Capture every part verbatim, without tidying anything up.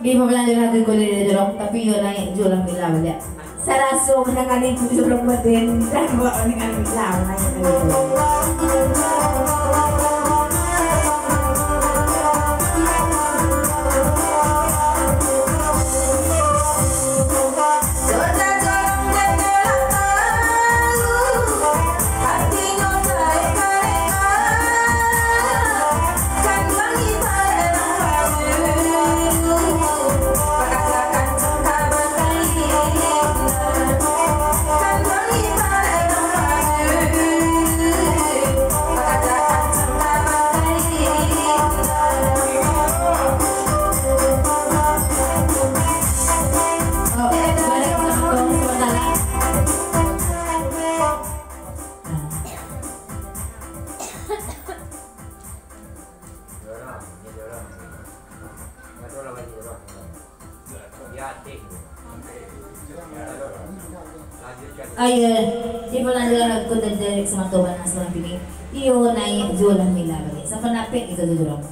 Di papalanjuran lagu Kuliah di Jorong, tapi iyo naiak juo lah Mila baliak. Saraso mandanga lagu Jorong Baden, dan buat mandanga Mila naiak baliak. Ayo, di palanjuran lagu dari Samato Bana Surang Pini. Iyo naiak juo lah Mila baliak. Sapanapek kito tu, Jorong.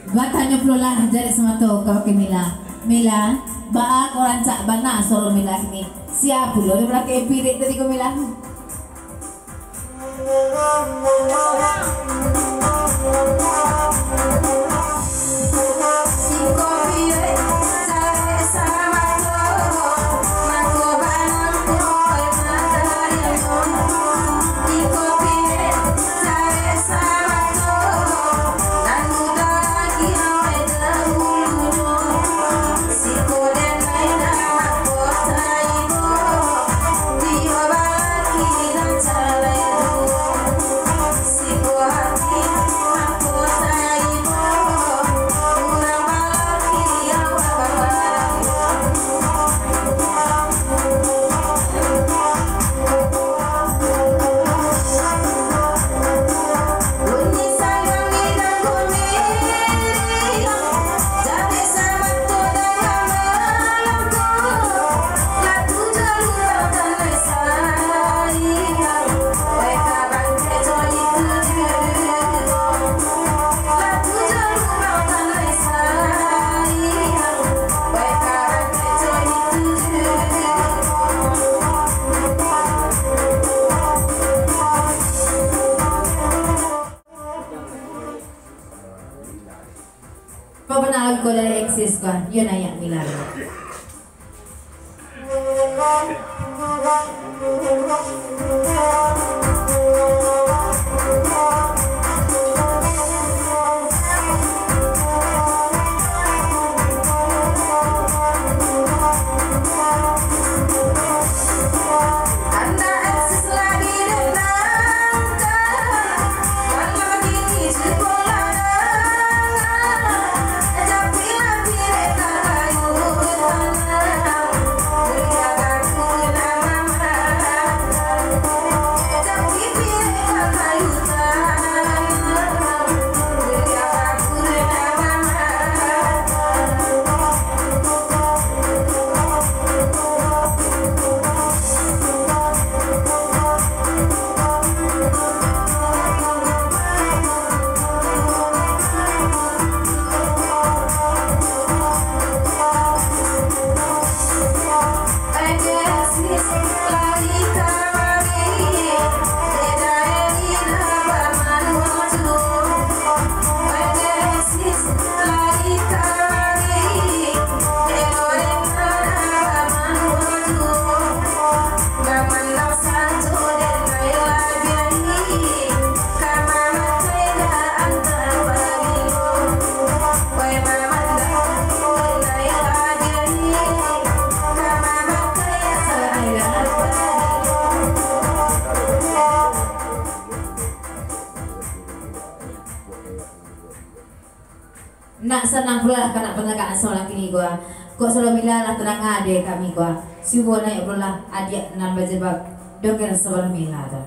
Batanyo pulolah Jarek Samato ka bakeh Mila. Mila, baa kok rancak bana suaro Mila kini? Sia pulo di balakang Epi dek tadi ko, Mila? Kau pernah lagi kau dari eksis kau, yo naiak Mila. Nak sanang pulolah ka nak panjagaan sabalakini ko. Kok sabila lah tadanga dek kami ko. Cubo naiak pulolah adiak nan bajilbab dongeng sabalah mila tu.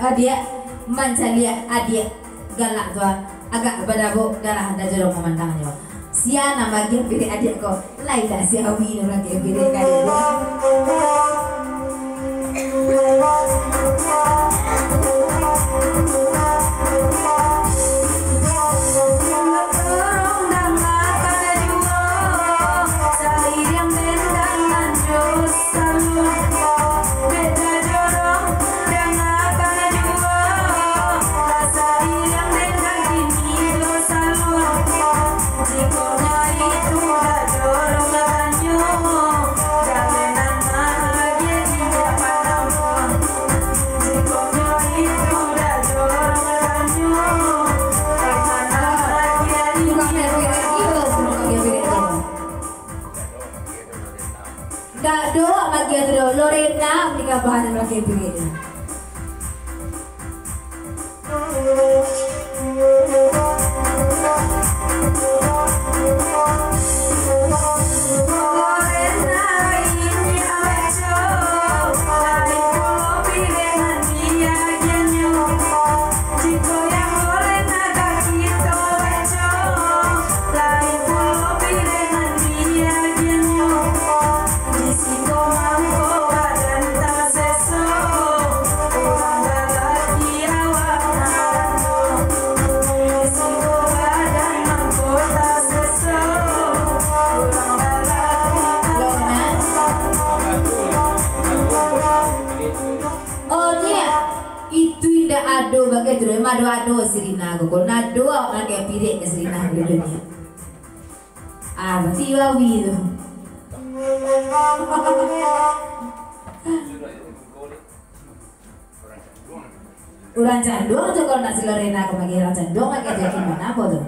Adiak, mancaliak adiak galak tu, ah. Agak badabok darah dajorong mamandangnyo. Sia nan bagian pirik adiak ko, lai dak si Awi nan bagian pirik ka adiak ko. Ndak doh lagi tu doh, Lorena menikah bahan lagi tu. Oh, nyo, itu indak ado bagai tu, memang ado-ado si Rina ko. Kalau nado awak pakai pirek ka si Rina ko dulu nyo. Ah, berarti Wawi tu. Urang Canduang tu, kalau nak si Lorena ko bagi urang Canduang, bagi Jakim, apo tu?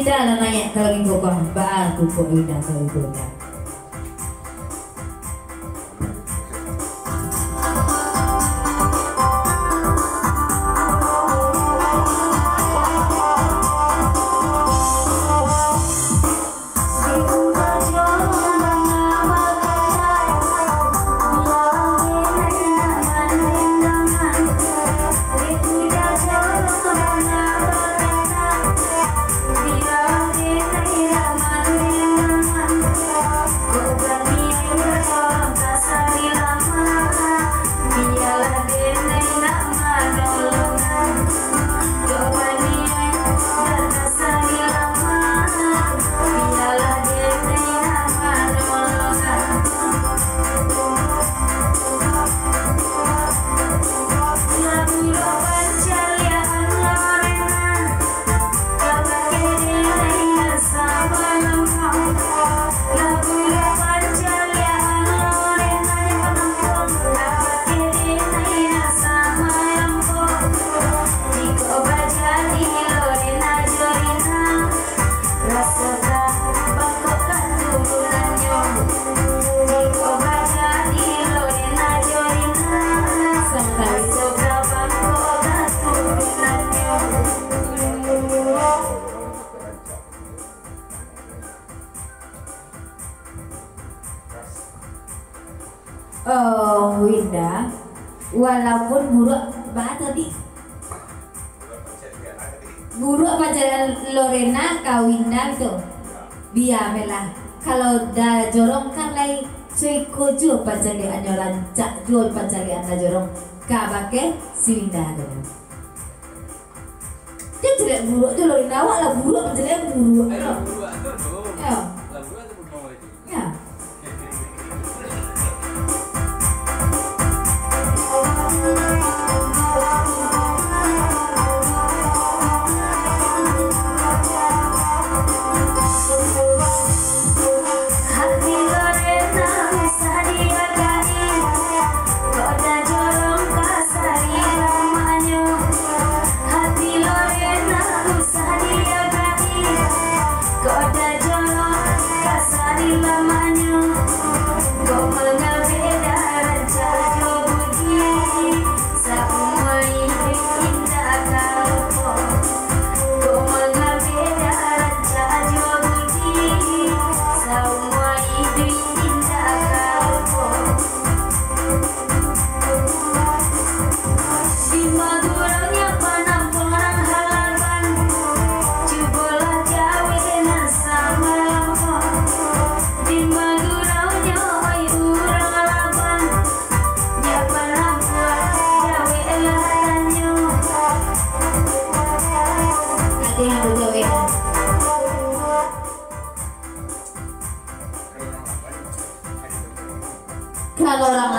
Dah lah naik kalau minggu kau, baa tu kok indah kalau minggu kau. Oh, Winda, walaupun buruak ba tadi, buruak pancaliakan Lorena ka Winda tu, bia me lah. Kalau Da Jorong kan lai cuiko juo pancaliakannyo, rancak juo pancaliakan Da Jorong ka bakeh si Winda tu. Jan caliak buruak tu, Lorena, awak lah buruak mancaliak buruak tu. Yo. Yo. Kalau urang